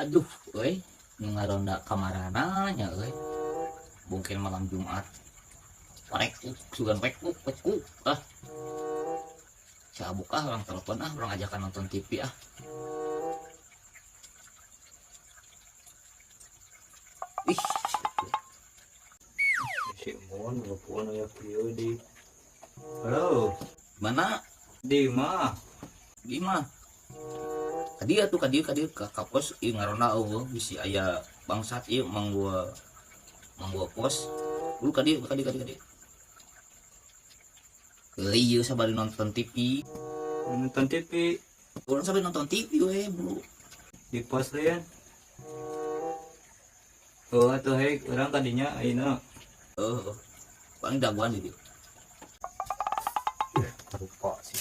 Aduh, euy, nu ngaronda kamarana nya euy. Mungkin malam Jumat. Rek sugan rek rek ah. Cabuk ah, urang telepon ah, urang ajakan nonton TV ah. Ih, Si Mon telepon aya kieu di. Halo, mana? Di mah. Di mah. Kadieu atuh, kadieu, kadieu ka pos ieu ngaronda eueuh bisi aya bangsat ieu mang gua pos. Dulu kadieu, kadieu, kadieu, kadieu. Euy, ieu sabari nonton TV. Nonton TV. Urang sabari nonton TV we, bro. Di pos lain. Oh, atuh hei, urang kadinya ayeuna. Heeh. Paling dagoan di dieu. Lupa sih.